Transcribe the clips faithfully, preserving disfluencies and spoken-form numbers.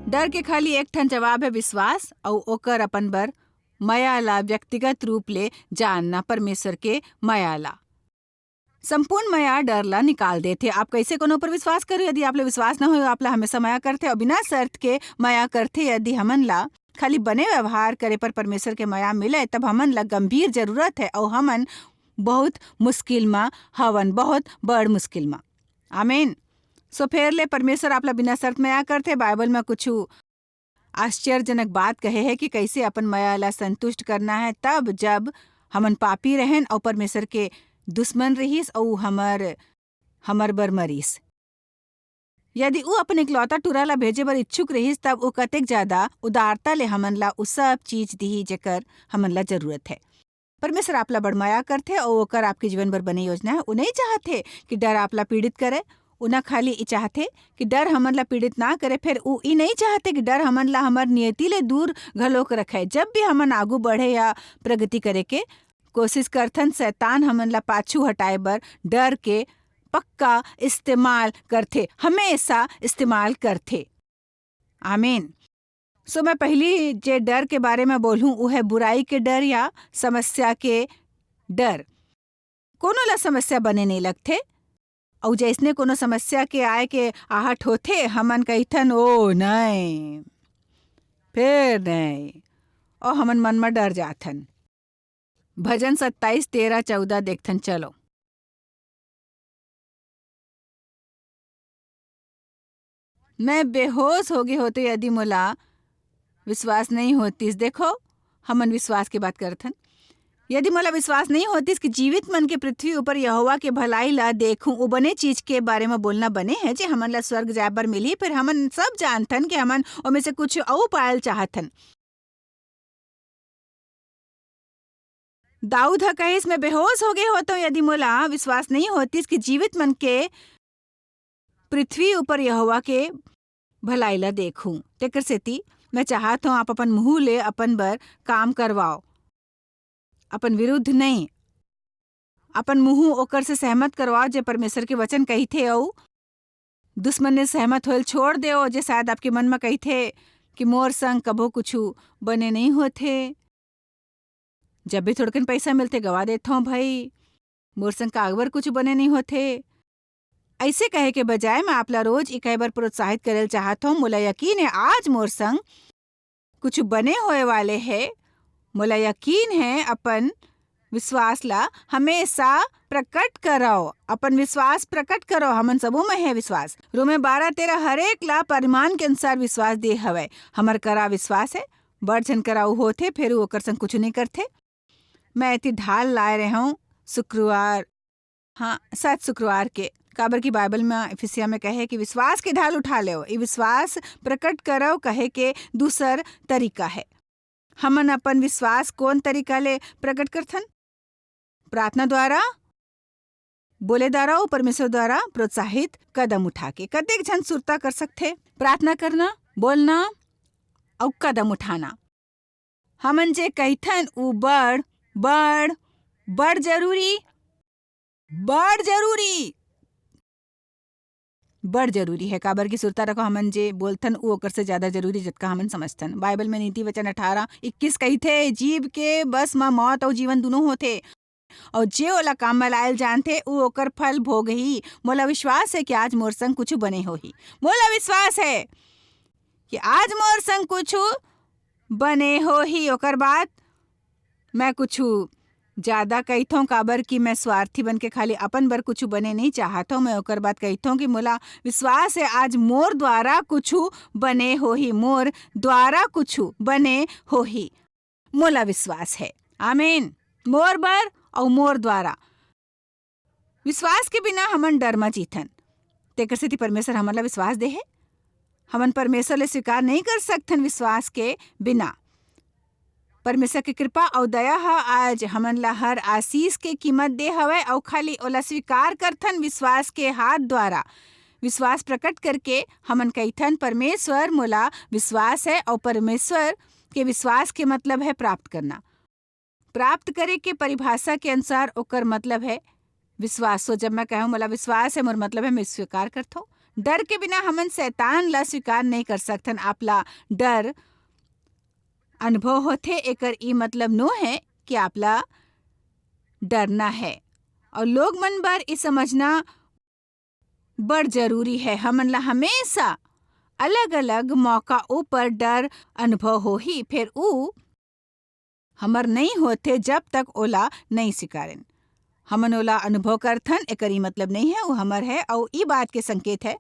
डर के खाली एक ठन जवाब है, विश्वास, अउ ओकर अपन बर मया ला व्यक्तिगत रूप ले जानना, परमेश्वर के मया ला। संपूर्ण मया डर ला निकाल देथे। आप कैसे कोनो पर विश्वास करो? यदि आप ला विश्वास न हो, आप ला हमेशा मया करथे अउ बिना शर्त के मया करथे। यदि हमन ला खाली बने व्यवहार करे पर परमेश्वर के मया मिले, तब हमन ला गंभीर जरूरत है अउ हमन बहुत मुश्किल मा हवन, बहुत बड़ मुश्किल मा। आमीन। So फेर ले परमेश्वर आप ला बिना शर्त मया करथे। बाइबल मा कुछ आश्चर्यजनक बात कहे है कि कैसे अपन मया ला संतुष्ट करना है, तब जब हमन पापी रहेन अउ परमेश्वर के दुश्मन रहिस अउ हमर, हमर बर मरिस। यदि ऊ अपन इकलौता टुरा ला भेजे बर इच्छुक रहिस, तब ऊ कतेक ज्यादा उदारता ले हमन ला ऊ सब चीज दिही, जेकर हमन ला जरूरत है। परमेश्वर आप ला बड़ मया करथे अउ ओकर आपके जीवन बर बने योजना है। ऊ नहीं चाहथे कि डर आप ला पीड़ित करे। ऊ न खाली ई चाहथे कि डर हमन ला पीड़ित ना करे, फेर ऊ ई नहीं चाहथे कि डर हमन ला हमर नियति ले दूर घलोक रखे। जब भी हमन आगू बढ़े या प्रगति करे के कोशिश करथन, शैतान हमन ला पाछू हटाए बर डर के पक्का इस्तेमाल करथे, हमेशा इस्तेमाल करथे। आमीन। So मैं पहली जे डर के बारे में बोलूं, वो है बुराई के डर या समस्या के डर। कोनो ला समस्या बने नहीं लगथे, अउ जैसने कोनो समस्या के आए के आहट होथे, हमन कहिथन, "ओ नहीं, फेर नहीं," अउ हमन मन में डर जाथन। भजन सत्ताईस, तेरह, चौदह देखथन, चलो। मैं बेहोश होगे होतेंव, यदि मोला विश्वास नहीं होतिस। देखो, हमन विश्वास के बात करथन। यदि मोला विश्वास नहीं होतिस कि जीवित मन के पृथ्वी ऊपर यहोवा के भलाई ला देखूं, वो बने चीज के बारे में बोलना बने है, जे हमन ला स्वर्ग जाए बर मिलही, फिर हमन सब जानथन कि हमन ओमे से कुछ अऊ पायल चाहथन। दाऊद ह कहिस, "मैं बेहोश होगे होतेंव, यदि मोला विश्वास नहीं होतिस कि जीवित मन के पृथ्वी ऊपर यहोवा के भलाई ला देखूं।" तेकर सेती मैं चाहत हंव, आप अपन मुंह ले अपन बर काम करवाओ, अपन विरुद्ध नहीं। अपन मुंह ओकर से सहमत करवाओ, जे परमेश्वर के वचन कहिथे, अऊ दुश्मन ले सहमत होयल छोड़ देओ, जे शायद आपके मन में कहिथे कि मोर संग कभो कुछु बने नहीं होथे। जब भी थोड़कन पैसा मिलथे, गवा देथंव भाई, मोर संग काबर कुछु बने नहीं होथे। ऐसे कहे के बजाय मैं आप ला रोज ई कहे बर प्रोत्साहित करे ल चाहत हंव, मोला यकीन है आज मोर संग कुछु बने होए वाले है। मोला यकीन है, अपन विश्वास ला हमेशा प्रकट करव, अपन विश्वास प्रकट करव। हमन सबो में है विश्वास। रोमे बारह तेरह, हर एक ला परिमाण के अनुसार विश्वास दे हवय। हमर करा विश्वास है, बड़ झन करा ऊ होथे, फेर ऊ ओकर संग कुछु नहीं करथे। मैं एती ढाल लाए रहंव शुक्रवार, हाँ, शायद शुक्रवार के, काबर कि बाइबल में इफिसिया में कहे कि विश्वास के ढाल उठा लेव, ई विश्वास प्रकट करव कहे के दूसर तरीका है। हमन अपन विश्वास कोन तरीका ले प्रकट करथन? प्रार्थना द्वारा, बोले द्वारा अउ परमेश्वर द्वारा प्रोत्साहित कदम उठा के। कतेक झन सुरता कर सकथे? प्रार्थना करना, बोलना अउ कदम उठाना। हमन जे कहिथन, उ बड़, बड़, बड़ जरूरी, बड़ जरूरी, बड़ जरूरी है। काबर कि सुरता रखो, हमन जे बोलथन, उ ओकर से ज्यादा जरूरी, जतका हमन समझथन। बाइबल में नीति वचन अठारह इक्कीस कहिथे, "जीव के बस म मौत अउ जीवन दुनों होथे, अउ जे ओला काम म लायल जानथे, उ ओकर फल भोगही।" मोला विश्वास है कि आज मोर संग कुछु बने होही। मोला विश्वास है कि आज मोर संग कुछु बने होही। ओकर बाद मैं कुछु ज्यादा कहिथंव, काबर कि मैं स्वार्थी बन के खाली अपन बर कुछु बने नहीं चाहत हंव। मैं ओकर बाद कहिथंव कि मोला विश्वास है, आज मोर द्वारा कुछु बने होही, मोर द्वारा कुछु बने होही। मोला विश्वास है। आमीन। मोर बर अउ मोर द्वारा। विश्वास के बिना हमन डर म जीथन। तेकर सेती परमेश्वर हमन ला विश्वास दे हे। हमन परमेश्वर ले स्वीकार नहीं कर सकथन विश्वास के बिना। परमेश्वर के कृपा अउ दया ह आज हमन ला हर आशीष के कीमत दे हवय, अउ खाली ओला स्वीकार करथन विश्वास के हाथ द्वारा। विश्वास प्रकट करके हमन कहिथन, "परमेश्वर, मोला विश्वास है," अउ परमेश्वर के विश्वास के मतलब है प्राप्त करना। प्राप्त करे के परिभाषा के अनुसार ओकर मतलब है विश्वास। So जब मैं कहूँ, "मोला विश्वास है," मोर मतलब है मैं स्वीकार करथों, डर के बिना हमन शैतान ला स्वीकार नहीं कर सकथन। आपला डर अनुभव होथे, एकर ई मतलब नो है कि आपला डरना है। और लोग मन बर ई समझना बड़ जरूरी है। हमन ला हमेशा अलग-अलग मौका ऊपर डर अनुभव होही, फेर ऊ हमर नहीं होथे, जब तक ओला नहीं स्वीकारेन। हमन ओला अनुभव करथन, एकर ई मतलब नहीं है, ऊ हमर है, अउ ई बात के संकेत है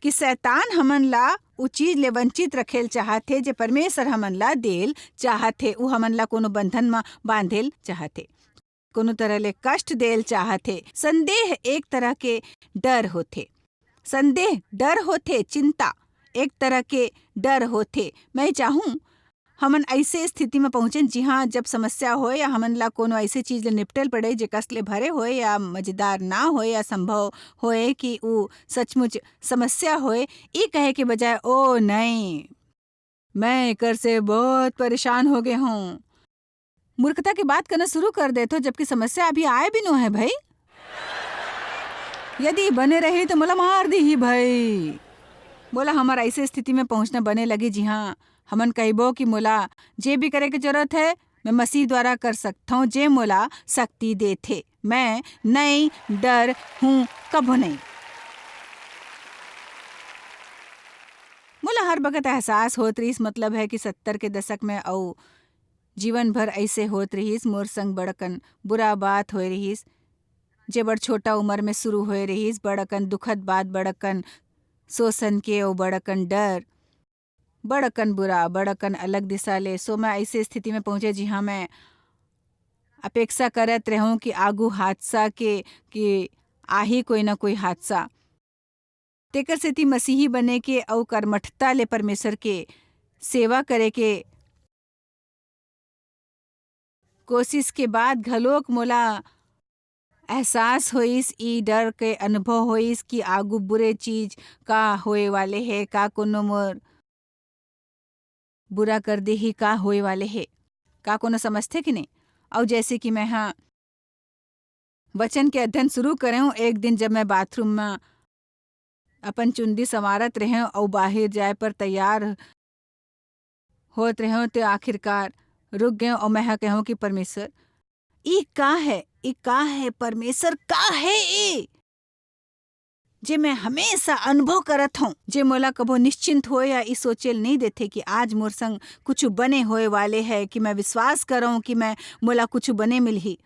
कि शैतान हमन ला उ चीज ले वंचित रखेल चाहत हे, जे परमेश्वर हमन ला देल चाहत हे। उ हमन ला कोनो बंधन म बांधेल चाहत हे, कोनो तरह ले कष्ट देल चाहत हे। संदेह एक तरह के डर होथे, संदेह डर होथे, चिंता एक तरह के डर होथे। मैं चाहूँ, हमन अइसे स्थिति म पहुँचेन, जिहाँ जब समस्या होय या हमन ला कोनो अइसे चीज ले निपटे ल पड़े, जे कष्ट ले भरे होय या मजेदार ना होय या संभव होय कि ऊ सचमुच समस्या होय, ई कहे के बजाय, "ओ नहीं, मैं एकर से बहुत परेशान हो गे हूँ।" मूर्खता के बात करना शुरू कर देथो, जबकि समस्या अभी आए भी नो है भई। यदि बने रही तो मोला मार दीही भई। मोला हमर अइसे स्थिति में पहुँचना बने लगी, जिहाँ हमन कहिबो कि मोला जे भी करे के जरूरत है, मैं मसीह द्वारा कर सकथौं, जे मोला शक्ति देथे। मैं नई डर हूँ, कभो नहीं। मोला हर बखत एहसास होत रहिस, मतलब है कि सत्तर के दशक में अउ जीवन भर अइसे होत रहिस, मोर संग बड़कन बुरा बात होए रहिस, जे बड़ छोटा उम्र में शुरू होए रहिस, बड़कन दुखद बात, बड़कन शोषण के अउ बड़कन डर, बड़कन बुरा, बड़कन अलग दिशा ले। सो मैं अइसे स्थिति में पहुँचे, जिहाँ मैं अपेक्षा करत रहूँ कि आगू हादसा के, कि आही कोई ना कोई हादसा। तेकर सेती मसीही बने के अउ कर्मठता ले परमेश्वर के सेवा करे के कोशिश के बाद घलोक मोला एहसास होइस, ई डर के अनुभव होइस कि आगू बुरे चीज का होए वाले हे, का कोनो मोर बुरा कर देही, का होए वाले हे, का कोनो समझथे कि नहीं? अउ जैसे कि मैं हा वचन के अध्ययन शुरू करेंव, एक दिन जब मैं बाथरूम में अपन चुंदी संवारत रहेंव अउ बाहिर जाए पर तैयार होत रहेंव, तो आखिरकार रुक गेंव अउ मैं हा कहेंव कि परमेश्वर, ई का है? ई का है? परमेश्वर का है ई? जे मैं हमेशा अनुभव करत हौं, जे मोला कभो निश्चिंत होए या ई सोचे ल नइ देथे कि आज मोर संग कुछु बने होए वाले है, कि मैं विश्वास करौं कि मैं, मोला कुछु बने मिलही।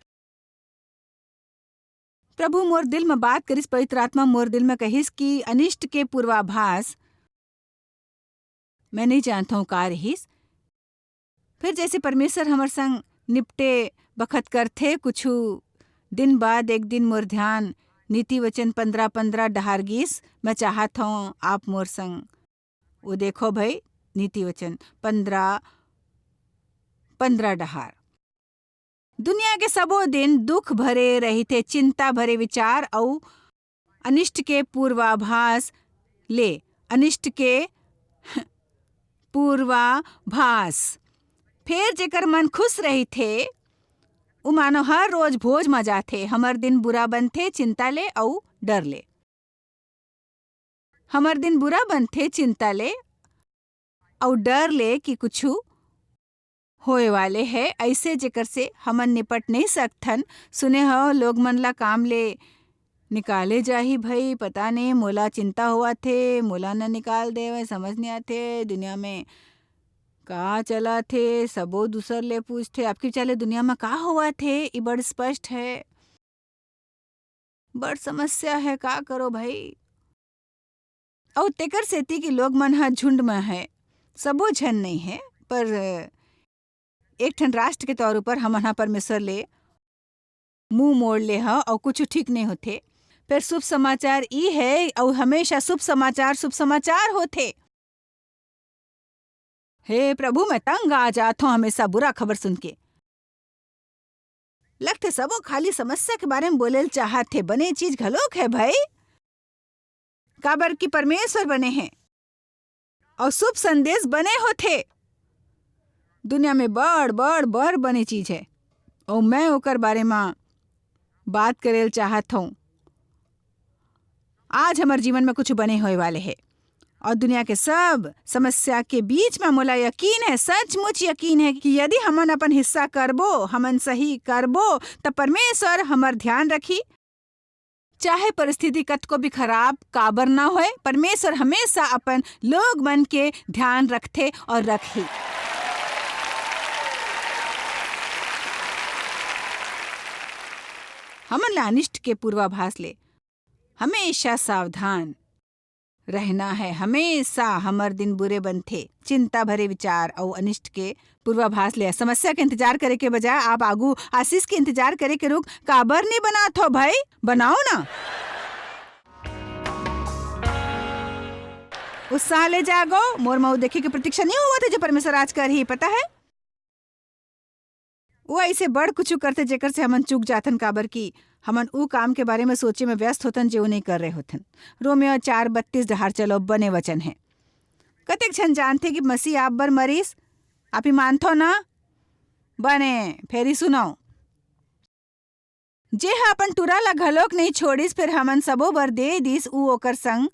प्रभु मोर दिल म बात करिस, पवित्र आत्मा मोर दिल म कहिस कि अनिष्ट के पूर्वाभास मैं नइ जानत हौं का रहिस। फिर जैसे परमेश्वर हमर संग निपटे बखत करथे, कुछु दिन बाद एक दिन मोर ध्यान नीति वचन पन्द्रह पन्द्रह डहार गिस। मैं चाहत हौं आप मोर संग वो देखो भई, नीति वचन पन्द्रह पन्द्रह डहार। दुनिया के सबो दिन दुख भरे रहिथे, चिंता भरे विचार अउ अनिष्ट के पूर्वाभास ले, अनिष्ट के पूर्वाभास। फेर जेकर मन खुश रहिथे, उ मानो हर रोज भोज म जाथे। हमर दिन बुरा बनथे चिंता ले अउ डर ले। हमर दिन बुरा बनथे चिंता ले अउ डर ले कि कुछु होए वाले है, अइसे जेकर से हमन निपट नइ सकथन। सुने हव, लोग मन ला काम ले निकाले जाही भई, पता नइ, मोला चिंता होवत हे, मोला न निकाल देवय, समझ नइ आथे, दुनिया में का चलत हे, सबो दूसर ले पूछथे। अबकी चले दुनिया में का होवत हे, ई बड़ स्पष्ट है। बड़ समस्या है, का करो भई? अउ तेकर सेती कि लोग मन ह झुंड म है, सबो झन नइ है, पर एक ठन राष्ट्र के तौर ऊपर हमन ह परमेश्वर ले मुंह मोड़ ले ह अउ कुछु ठीक नइ होथे। फेर शुभ समाचार ई है, अउ हमेशा शुभ समाचार, शुभ समाचार होथे। हे प्रभु, मैं तंग आ जात हौं हमेशा बुरा खबर सुन के। लगथे सबो खाली समस्या के बारे में बोले ल चाहत हे, बने चीज घलोक है भई, काबर कि परमेश्वर बने हे अउ शुभ संदेश बने होथे। दुनिया में बड़, बड़, बड़ बने चीज है, अउ मैं ओकर बारे म बात करे ल चाहत हौं। आज हमर जीवन में कुछ बने होए वाले हे। और दुनिया के सब समस्या के बीच में मोला यकीन है, सचमुच यकीन है कि यदि हमन अपन हिस्सा करबो, हमन सही करबो, त परमेश्वर हमर ध्यान रखी। चाहे परिस्थिति कतको भी खराब काबर ना होए, परमेश्वर हमेशा अपन लोग मन के ध्यान रखथे और रखही। हमन ला अनिष्ट के पूर्वाभास ले हमेशा सावधान रहना है। हमेशा हमर दिन बुरे बनथे। चिंता भरे विचार अउ अनिष्ट के पूर्वाभास ले समस्या के इंतजार करे के बजाय आप आगू आशीष के इंतजार करे के रुख काबर नहीं बनात हो भाई? बनाओ ना। उत्साह ले जागो, मोर मऊ देखे के प्रतीक्षा नहीं हुआ था जो परमेश्वर आज कर ही, पता है? वो ऐसे बड़ कुछ करथे जेकर से हमन चूक जाथन, काबर कि हमन ऊ काम के बारे में सोचे में व्यस्त होथन जे वो नहीं कर रहे होथन। रोमियो चार बत्तीस डहार चलो, बने वचन है। कतेक झन जानथे कि मसीह आप बर मरीस? आप ही मानथो ना? बने, फेरी सुनो। जे ह अपन टुरा ला घलोक नहीं छोड़िस, फिर हमन सबो बर दे दिस, ऊ ओकर संग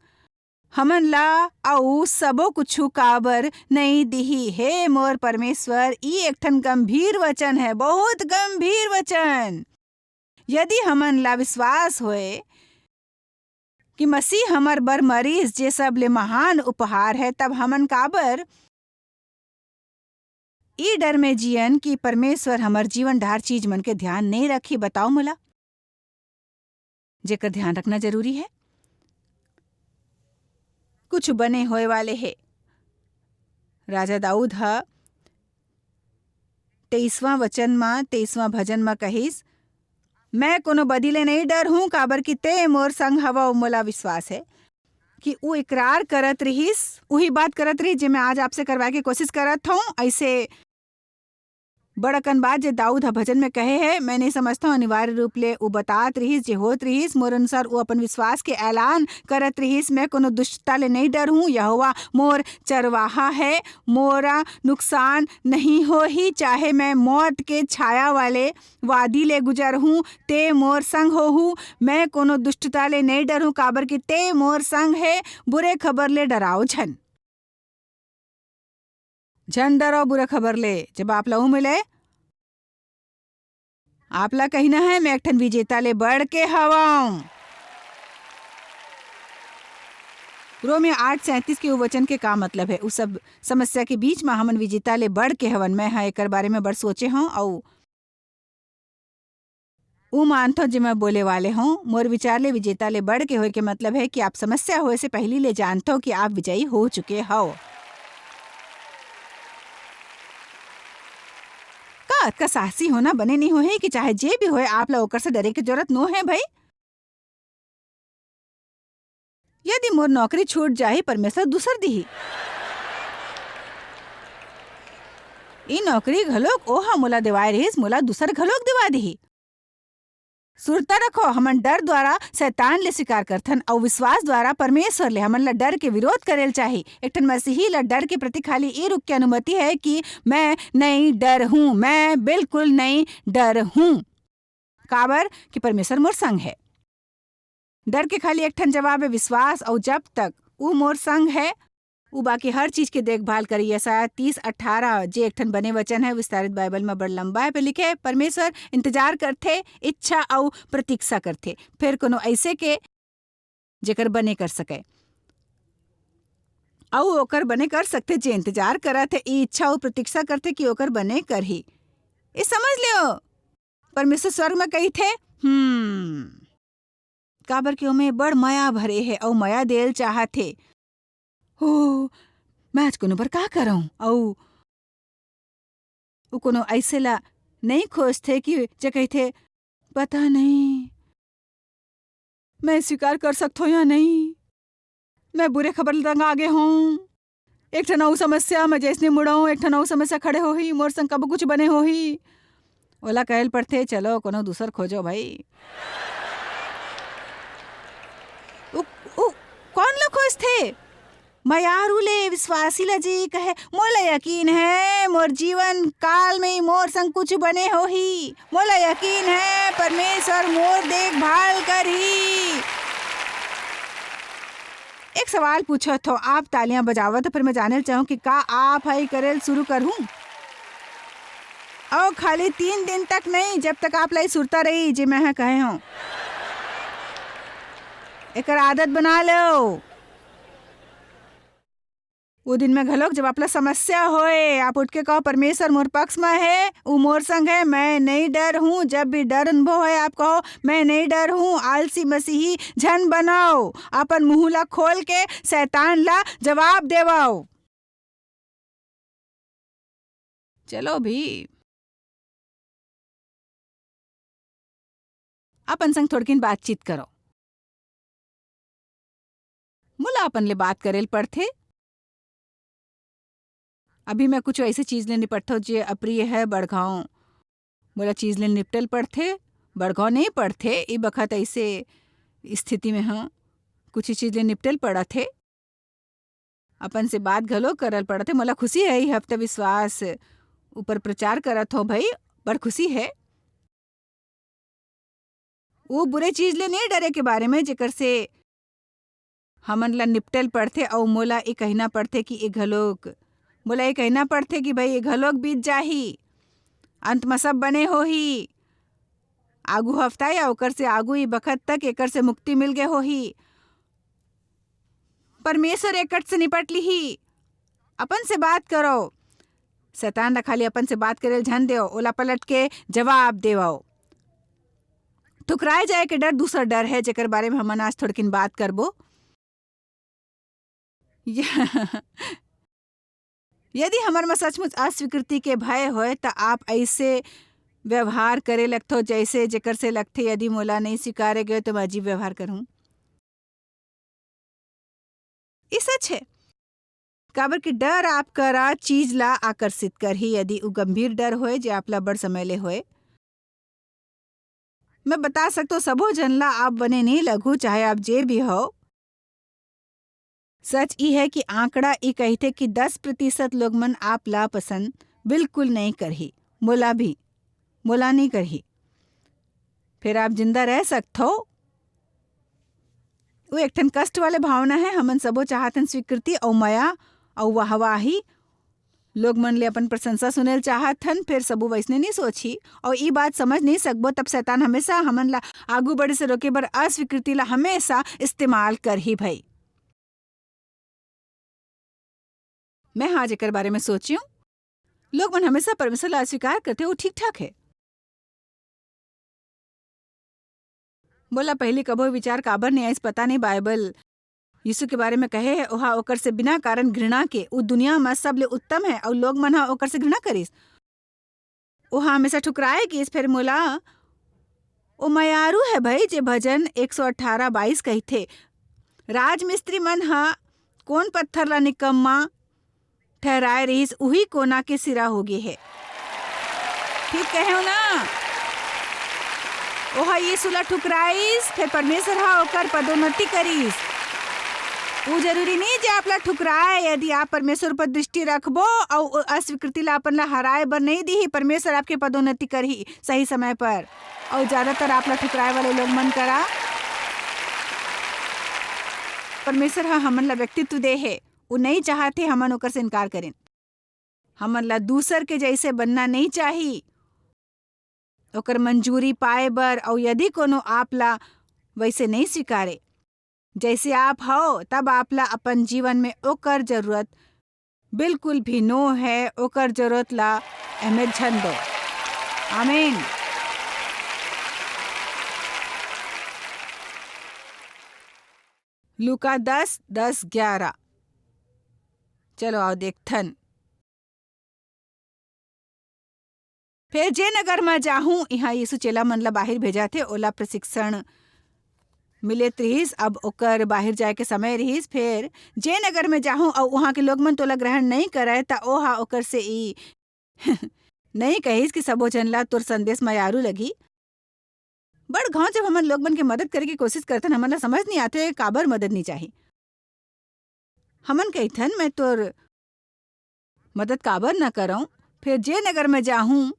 हमन ला अऊ सबो कुछु काबर नहीं दिही? हे मोर परमेश्वर, ई एक ठन गंभीर वचन है, बहुत गंभीर वचन। यदि हमन ला विश्वास होए कि मसीह हमर बर मरीस, जे सब ले महान उपहार है, तब हमन काबर ई डर में जियन कि परमेश्वर हमर जीवन ढार चीज मन के ध्यान नहीं रखी? बताओ मोला, जेकर ध्यान रखना जरूरी है। कुछ बने होए वाले हे। राजा दाऊद ह तेईसवां वचन म, तेईसवां भजन म कहिस, "मैं कोनो बदी ले नहीं डर हूं, काबर कि ते मोर संग हवव।" मोला विश्वास है कि ऊ इकरार करत रिहिस, उही बात करत रिहिस, जे मैं आज आपसे करवाए के कोशिश करत हूं। ऐसे बड़ अकन बात जे दाऊद ह भजन में कहे है, मैं नहीं समझता हूं, अनिवार्य रूप ले ऊ बतात रिहिस, जे होत रिहिस, मोर अनुसार ऊ अपन विश्वास के ऐलान करत रिहिस, "मैं कोनो दुष्टता ले नहीं डर हूं, यहोवा मोर चरवाहा है, मोरा नुकसान नहीं होही, चाहे मैं मौत के छाया वाले वादी ले गुजर हूं, ते मोर संग होहू, मैं कोनो दुष्टता ले नहीं डर हूं, काबर कि ते मोर संग है, बुरे खबर ले डराओ झन।" झन डरो बुरा खबर ले, जब आप लहू मिले, आप ला कहना है, "मैं एक ठन विजेता ले बढ़ के हवं।" रोमियो आठ सैंतीस के उ वचन के का मतलब है? उस सब समस्या के बीच में हमन विजेता ले बढ़ के हवन। मैं हा एकर बारे में बड़ सोचे हूँ, अउ ऊ मानथो जे मैं बोले वाले हूँ। मोर विचार ले विजेता ले बढ़ के होए के मतलब है कि आप समस्या होए से पहली ले जानथो कि आप विजयी हो चुके हो। का अतका साहसी होना बने नहीं होही कि चाहे जे भी होए, आप ला ओकर से डरे के जरूरत नो है भाई? यदि मोर नौकरी छूट जाही, परमेश्वर दूसर दिही। ई नौकरी घलोक ओहा मोला देवाय रिहिस, मोला दूसर घलोक देवा दिही। सुरता रखो, हमन डर द्वारा शैतान ले शिकार करथन अउ विश्वास द्वारा परमेश्वर ले। हमन ला डर के विरोध करे ल चाही। एक ठन मसीही ला डर के प्रति खाली ई रुख के अनुमति है कि मैं नहीं डर हूँ, मैं बिल्कुल नहीं डर हूँ, काबर कि परमेश्वर मोर संग है। डर के खाली एक ठन जवाब है, विश्वास। अउ जब तक ऊ मोर संग है, ऊ बाकी हर चीज के देखभाल करी। यशायाह तीस अठारह, जे एक ठन बने वचन है, विस्तारित बाइबल में बड़ लंबा है, पे लिखे है, "परमेश्वर इंतजार करथे, इच्छा अउ प्रतीक्षा करथे, फेर कोनो ऐसे के जेकर बने कर सके।" अउ ओकर बने कर सकथे, जे इंतजार करत है, ई इच्छा अउ प्रतीक्षा करथे कि ओकर बने करही। ये समझ लियो, परमेश्वर स्वर्ग में कहिथे, "हम्म," काबर कि ओमे बड़ मया भरे हे अउ मया देल चाहत हे। "ओ, मैं आज कोनो बर का करंव?" अउ ऊ कोनो अइसे ला नइ खोजथे कि जे कहिथे, "पता नहीं, मैं स्वीकार कर सकथों या नहीं, मैं बुरे खबर ल तंग आगे हूँ।" एक ठन अउ समस्या, मैं जइसने मुड़हूँ, एक ठन अउ समस्या खड़े होही, मोर संग कब कुछ बने होही। ओला कहल पड़थे, "चलो, कोनो दूसर खोजो भाई।" उ, उ, कौन ला खोजथे? मयारू ले विश्वासी ला जी कहे, "मोला यकीन है, मोर जीवन काल में मोर संग कुछ बने होही। मोला यकीन है, परमेश्वर मोर देखभाल करही।" एक सवाल पूछत हो, आप तालियां बजावत हो, फिर मैं जानल चाहूं कि का आप हई करेल शुरू करहूं? अउ खाली तीन दिन तक नहीं, जब तक आप लाई सुरता रही, जे मैं ह कहे हूं। एकर आदत बना लो। वो दिन में घलोक, जब आप ला समस्या होए, आप उठ के कहो, "परमेश्वर मोर पक्ष में है, वो मोर संग है, मैं नहीं डर हूं।" जब भी डर अनुभव होए, आप कहो, "मैं नहीं डर हूं।" आलसी मसीही झन बनाओ, अपन मुंह ला खोल के शैतान ला जवाब देवाओ। चलो भी, अपन संग थोड़किन बातचीत करो। मोला अपन ले बात करेल पड़थे। अभी मैं कुछ ऐसे चीज ले निपटथो जे अप्रिय है, बड़घाव मोला चीज ले निपटेल पड़थे, बड़घाव नहीं पड़थे। ई बखत ऐसे स्थिति में ह कुछ चीज ले निपटेल पड़त हे। अपन से बात घलो करल पड़त हे। मोला खुशी है, ई हफ्ता विश्वास ऊपर प्रचार करत हो भाई, बड़ खुशी है। वो बुरे चीज ले नहीं डरे के बारे में, जेकर से हमन ला निपटेल पड़थे, अउ मोला ये कहना पड़थे कि ये घलोक, मोला ये कहना पड़थे कि भाई, ये घलोक बीत जाही, अंत म सब बने होही। आगू हफ्ता या ओकर से आगू ई बखत तक एकर से मुक्ति मिल गए होही। परमेश्वर एकट से निपट लिही। अपन से बात करो। शैतान ला खाली अपन से बात करे झन देव, ओला पलट के जवाब देवो। ठुकराए जाए के डर दूसरा डर है, जेकर बारे में हमन आज थोड़किन बात करबो। य-, यदि हमर म सचमुच अस्वीकृति के भय होय, त आप ऐसे व्यवहार करे लगथो, जैसे जेकर से लगथे, "यदि मोला नहीं स्वीकारे गए, तो मैं अजीब व्यवहार करहूं।" ये सच है, काबर कि डर आप करा चीज ला आकर्षित करही। यदि उ गंभीर डर होय, जे आप ला बड़ समय ले होय, मैं बता सकतो, सबो झन ला आप बने नहीं लगू, चाहे आप जे भी हो। सच ई है कि आंकड़ा ई कहथे कि दस प्रतिशत लोग मन आप ला पसंद बिल्कुल नहीं करही, मोला भी, मोला नहीं करही। फिर आप जिंदा रह सकथो। वो एक ठन कष्ट वाले भावना है। हमन सबो चाहत हन स्वीकृति अउ मया अउ वाहवाही। लोग मन ले अपन प्रशंसा सुनेल चाहत हन, फिर सबो वैसने नहीं सोचही। अउ ई बात समझ नहीं सकबो, तब शैतान हमेशा हमन ला आगू बढ़े से रोके बर अस्वीकृति ला हमेशा इस्तेमाल करही भाई। मैं आज एकर बारे में सोचियो, लोग मन हमेशा परमेश्वर ला अस्वीकार करथे, वो ठीक ठाक है। मोला पहली कभो विचार काबर नहीं आइस, पता नहीं बाइबल यीशु के बारे में कहे है, ओहा ओकर से बिना कारण घृणा के, उ दुनिया म सबले उत्तम है, अउ लोग मन ह ओकर से घृणा करिस। ओहा हमेशा ठुकराए गिस, फेर मोला ओ मयारू है भई, जे भजन एक सौ अठारह बाईस कहिथे, "राजमिस्त्री मन ह कोन पत्थर ला निकम्मा ठहराए रिहिस, उही कोना के सिरा होगे हे।" ठीक कहे हो ना? ओहा यीशु ला ठुकराइस, फेर परमेश्वर ह ओकर पदोन्नति करिस। वो जरूरी नहीं जे आप ला ठुकराए। यदि आप परमेश्वर पर दृष्टि रखबो अउ ओ अस्वीकृति ला अपन ला हराए बर नहीं दीही, परमेश्वर आपके पदोन्नति करही सही समय पर। अउ ज्यादातर आप ला ठुकराए वाले लोग मन करा परमेश्वर ह हमन ला व्यक्तित्व दे हे। वो नहीं चाहत हे हमन ओकर से इनकार करें। हमन ला दूसर के जैसे बनना नहीं चाही। ओकर मंजूरी पाए बर, अउ यदि कोनो आप ला वैसे नहीं स्वीकारे, जैसे आप हो, तब आप ला अपन जीवन में ओकर जरूरत बिल्कुल भी नो है। ओकर जरूरत ला अहमियत झन दो। आमीन। लूका दस, दस, ग्यारह। चलो आओ देखथन। फेर जे नगर म जाहूं, इहां यीशु चेला मन ला बाहिर भेजाथे, ओला प्रशिक्षण मिलेत रिहिस। अब ओकर बाहिर जाए के समय रिहिस। फेर जे नगर में जाहूं अउ उहां के लोग मन तोला ग्रहण नहीं करय, त ओहा ओकर से ई नहीं कहिस कि सबो झन ला तोर संदेश मयारू लगही। बड़ घांव जब हमन लोग मन के मदद करे के कोशिश करथन, हमन ला समझ नहीं आथे काबर मदद नहीं चाही। हमन कहिथन, "मैं तोर मदद काबर न करऊं?" फेर जे नगर में जाहूं,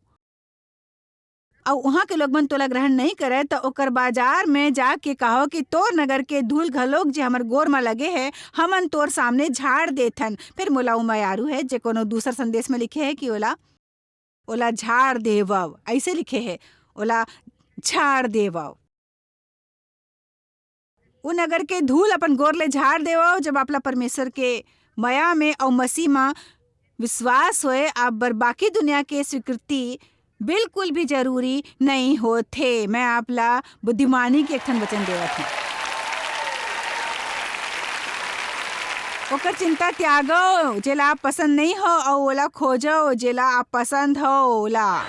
अउ उहाँ के लोग मन तोला ग्रहण नहीं करय, त ओकर बाजार में जाके कहो कि तोर नगर के धूल घलोक जे हमर गोर म लगे हे, हमन तोर सामने झाड़ देथन। फिर मोला वो मयारू हे, जे कोनो दूसर संदेश में लिखे हे कि ओला, ओला झाड़ देवव, ऐसे लिखे हे, ओला झाड़ देवव। उ नगर के धूल अपन गोर ले झाड़ देवव, जब आपला परमेश्वर के मया में अउ मसीह म विश्वास होए, आप बर बाकी दुनिया के स्वीकृति बिल्कुल भी जरूरी नहीं होथे। मैं आपला बुद्धिमानी के एक ठन वचन देवत हूँ। ओकर चिंता त्यागव, जेला आप पसंद नहीं हो, अउ ओला खोजव, जेला आप पसंद हो, ओला।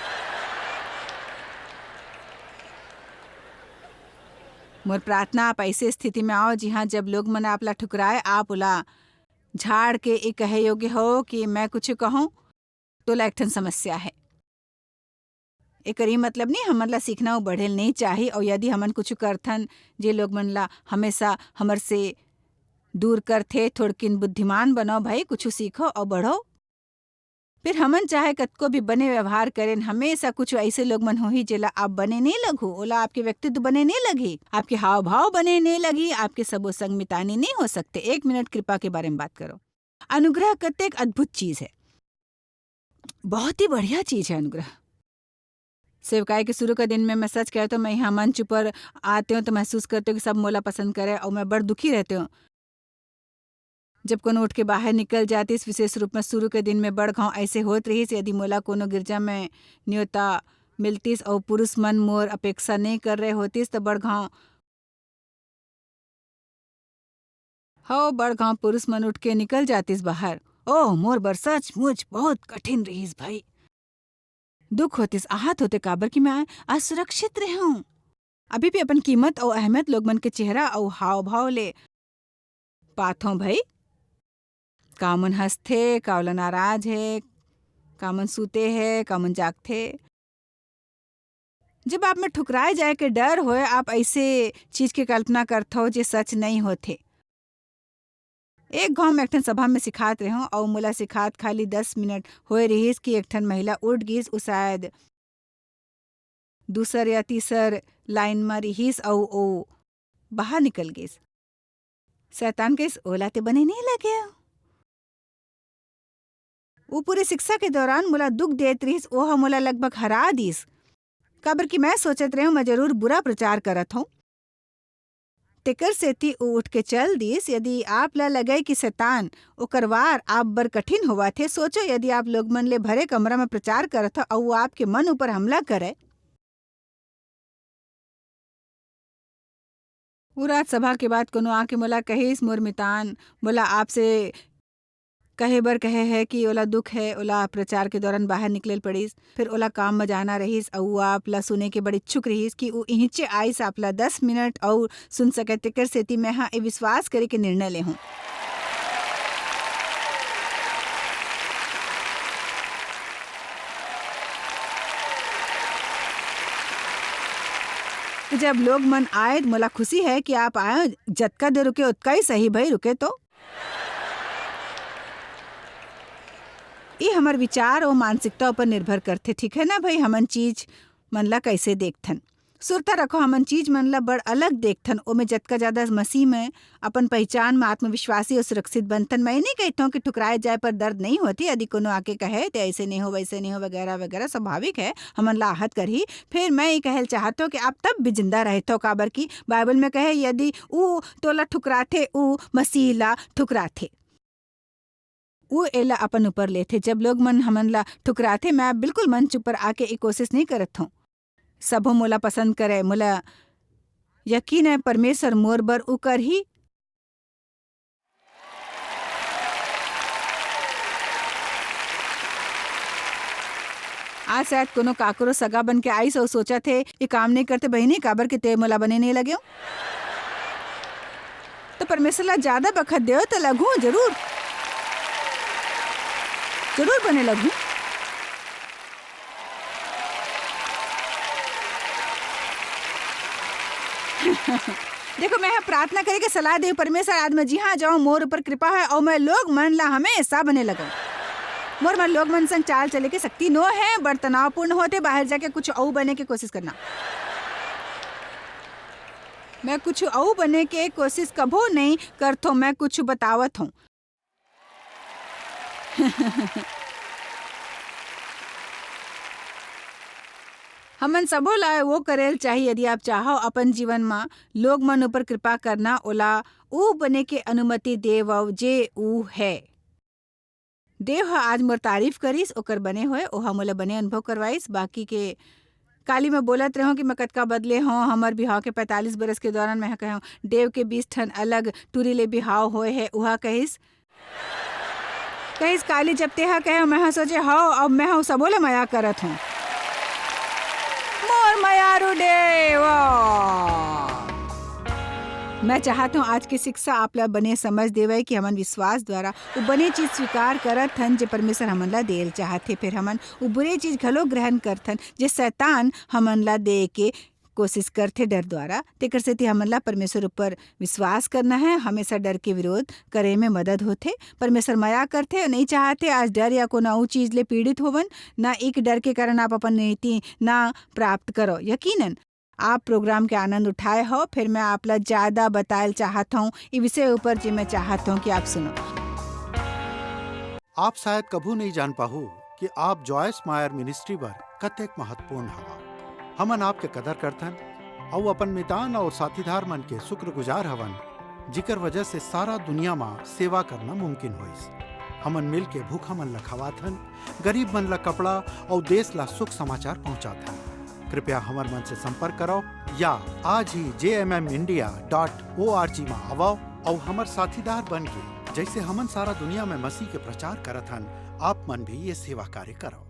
मोर प्रार्थना, आप ऐसे स्थिति में आओ, जिहाँ जब लोग मन आपला ठुकराए, आप ओला झाड़ के ये कहे योग्य हो कि मैं कुछ कहूँ, तोला एक ठन समस्या है। एकर ई मतलब नहीं, हमन ला सीखना अउ बढ़े ल नहीं चाही, अउ यदि हमन कुछ करथन, जे लोग मन ला हमेशा हमर से दूर करथे, थोड़किन बुद्धिमान बनो भाई, कुछ सीखो अउ बढ़ो। फिर हमन चाहे कतको भी बने व्यवहार करेन, हमेशा कुछ ऐसे लोग मन होही, जेला आप बने नहीं लगहू, ओला आपके व्यक्तित्व बने नहीं लगही, आपके हाव भाव बने नहीं लगही, आपके सबो संग मितानी नहीं हो सकते। एक मिनट कृपा के बारे में बात करो। अनुग्रह कतेक अद्भुत चीज है, बहुत ही बढ़िया चीज है अनुग्रह। सेवकाई के शुरू का दिन में मैं सच कहत हूँ, मैं यहाँ मंच ऊपर आते हूँ तो महसूस करते हूँ कि सब मोला पसंद करे और मैं बड़ दुखी रहते हूँ। जब कोनो उठ के बाहर निकल जातिस, विशेष रूप में शुरू के दिन में बड़ घांव ऐसे होत रहिस, यदि मोला कोनो गिरजा में न्योता मिलतिस और पुरुष मन मोर अपेक्षा नहीं कर रहे होतिस, तो बड़ घांव हव, बड़ घांव पुरुष मन उठ के निकल जातिस बाहर। ओह, मोर बर सचमुच बहुत कठिन रहिस भाई। दुख होतिस, आहत होते, काबर कि मैं असुरक्षित रहूं। अभी भी अपन कीमत अउ अहमियत लोग मन के चेहरा अउ हाव-भाव ले पाथों भाई। का मन हंसथे, का ओला नाराज है, का मन सूते है, का मन जागथे। जब आप में ठुकराए जाए के डर होए, आप ऐसे चीज के कल्पना करथव जे सच नहीं होथे। एक घांव मैं एक ठन सभा में सिखात रेहेंव अउ मोला सिखात खाली दस मिनट होए रिहिस कि एक ठन महिला उठ गिस। उ शायद दूसर या तीसर लाइन म रिहिस अउ ओ बाहर निकल गिस। शैतान कहिस, "ओला ते बने नइ लगे।" उ पूरे शिक्षा के दौरान मोला दुख देत रिहिस, ओह मोला लगभग हरा दिस, काबर कि मैं सोचत रेहेंव, मैं जरूर बुरा प्रचार करत हंव। तेकर सेती उ उठ के चल दिस। यदि आप ला लगे कि शैतान ओकर वार आप बर कठिन होवत हे, सोचो, यदि आप लोग मन ले भरे कमरा में प्रचार करत हो अउ वो आपके मन ऊपर हमला करे, उ रात सभा के बाद कोनो आके मोला कहिस, "मोर मितान, मोला आपसे कहे बर कहे है कि ओला दुख है, ओला प्रचार के दौरान बाहर निकले ल पड़िस, फिर ओला काम म जाना रहिस, अउ वो आप ला सुने के बड़ इच्छुक रहिस कि उ इहिंचे आइस, आप ला दस मिनट अउ सुन सके, तेकर सेती मैं हा ए विश्वास करे के निर्णय ले हूं।" जब लोग मन आए, मोला खुशी है कि आप आए। जतका देर रुके, ओतका ही सही भाई, रुके तो। ये हमर विचार और मानसिकता ऊपर निर्भर करथे, ठीक है ना भाई? हमन चीज मन ला कैसे देखथन। सुरता रखो, हमन चीज मन ला बड़ अलग देखथन। ओमे जतका ज्यादा मसीह में अपन पहचान में आत्मविश्वासी और सुरक्षित बनथन। मैं नहीं कहता हूँ कि ठुकराए जाए पर दर्द नहीं होती। यदि कोनो आके कहे, "ते ऐसे नहीं हो, वैसे नहीं हो," वगैरह वगैरह, स्वाभाविक है, हमन ला आहत करही। फिर मैं ये कहल चाहत हूँ कि आप तब भी जिंदा रहते हो, काबर कि बाइबल में कहे, "यदि ऊ तोला ठुकराथे, ऊ मसीह ला ठुकराथे।" ऊ एला अपन ऊपर लेथे। जब लोग मन हमन ला ठुकराथे, मैं बिल्कुल मंच ऊपर आके ये कोशिश नहीं करत हूँ। सबो मोला पसंद करे, मोला यकीन है परमेश्वर मोर बर ऊ करही। आज शायद कोनो काकरो सगा बन के आइस अउ सोचत हे, "ये काम नहीं करते बहिनी, काबर के ते मोला बने नहीं लगे हो।" तो परमेश्वर ला ज्यादा बखत देव तो लगू जरूर, जरूर बने लगू। देखो, मैं ह प्रार्थना करे के सलाह देव, "परमेश्वर, आज मैं जिहाँ जाऊँ, मोर ऊपर कृपा है और मैं लोग मन ला हमेशा बने लगूँ।" मोर मन लोग मन संग चाल चले के शक्ति नो हे, बड़ तनावपूर्ण होथे। बाहर जाके कुछ अउ बने के कोशिश करना। मैं कुछ अउ बने के कोशिश कभू नइ करथों, मैं कुछ बतावत हूँ। हमन सबो ला वो करेल चाही, यदि आप चाहो अपन जीवन म लोग मन ऊपर कृपा करना, ओला ऊ बने के अनुमति देवव जे ऊ है। देव ह आज मोर तारीफ करिस, ओकर बने होए, ओहा मोला बने अनुभव करवाइस। बाकी के काली मैं बोलत रहूं कि मैं कतका बदले हों, हमर बिहाव के पैंतालीस बरस के दौरान मैं कहे हों, देव के बीस ठन अलग टूरी ले बिहाव होए हे, उहा कहिस, कहिस, "काली, जब तेहा कहे, मैं हा सोचे, हव, अब मैं हा सबो ले मया करत हूँ।" मोर मयारू देव। मैं चाहत हूँ, आज के शिक्षा आप ला बने समझ देवय कि हमन विश्वास द्वारा वो बने चीज स्वीकार करत हन, जे परमेश्वर हमन ला देल चाहत हे। फिर हमन वो बुरे चीज घलो ग्रहण करथन, जे शैतान हमन ला दे के कोशिश करथे डर द्वारा। तेकर सेती हमन ला परमेश्वर ऊपर विश्वास करना है, हमेशा डर के विरोध करे में मदद होथे। परमेश्वर मया करथे, नहीं चाहथे आज डर या कोनो अउ चीज ले पीड़ित होवन। ना एक डर के कारण आप अपन नीति ना प्राप्त करो। यकीनन आप प्रोग्राम के आनंद उठाए हो, फिर मैं आप ला ज्यादा बतायल चाहत हूँ ई विषय ऊपर, जे मैं चाहत हूँ कि आप सुनो। आप शायद कभू नहीं जान पाहू कि आप जॉयस मायर मिनिस्ट्री बर कतेक महत्वपूर्ण हवा। हमन आपके कदर करथन अउ अपन मितान और साथीदार मन के शुक्रगुजार हवन, जिकर वजह से सारा दुनिया मा सेवा करना मुमकिन होइस। हमन मिल के भूखा मन ला खवाथन, गरीब मन ला कपड़ा अउ देश ला सुख समाचार पहुंचाथन। कृपया हमर मन से संपर्क करो या आज ही J M M India dot O R G मा आवव अउ हमर साथीदार बन के, जैसे हमन सारा दुनिया में मसीह के प्रचार करत हन, आप मन भी ये सेवा कार्य करो।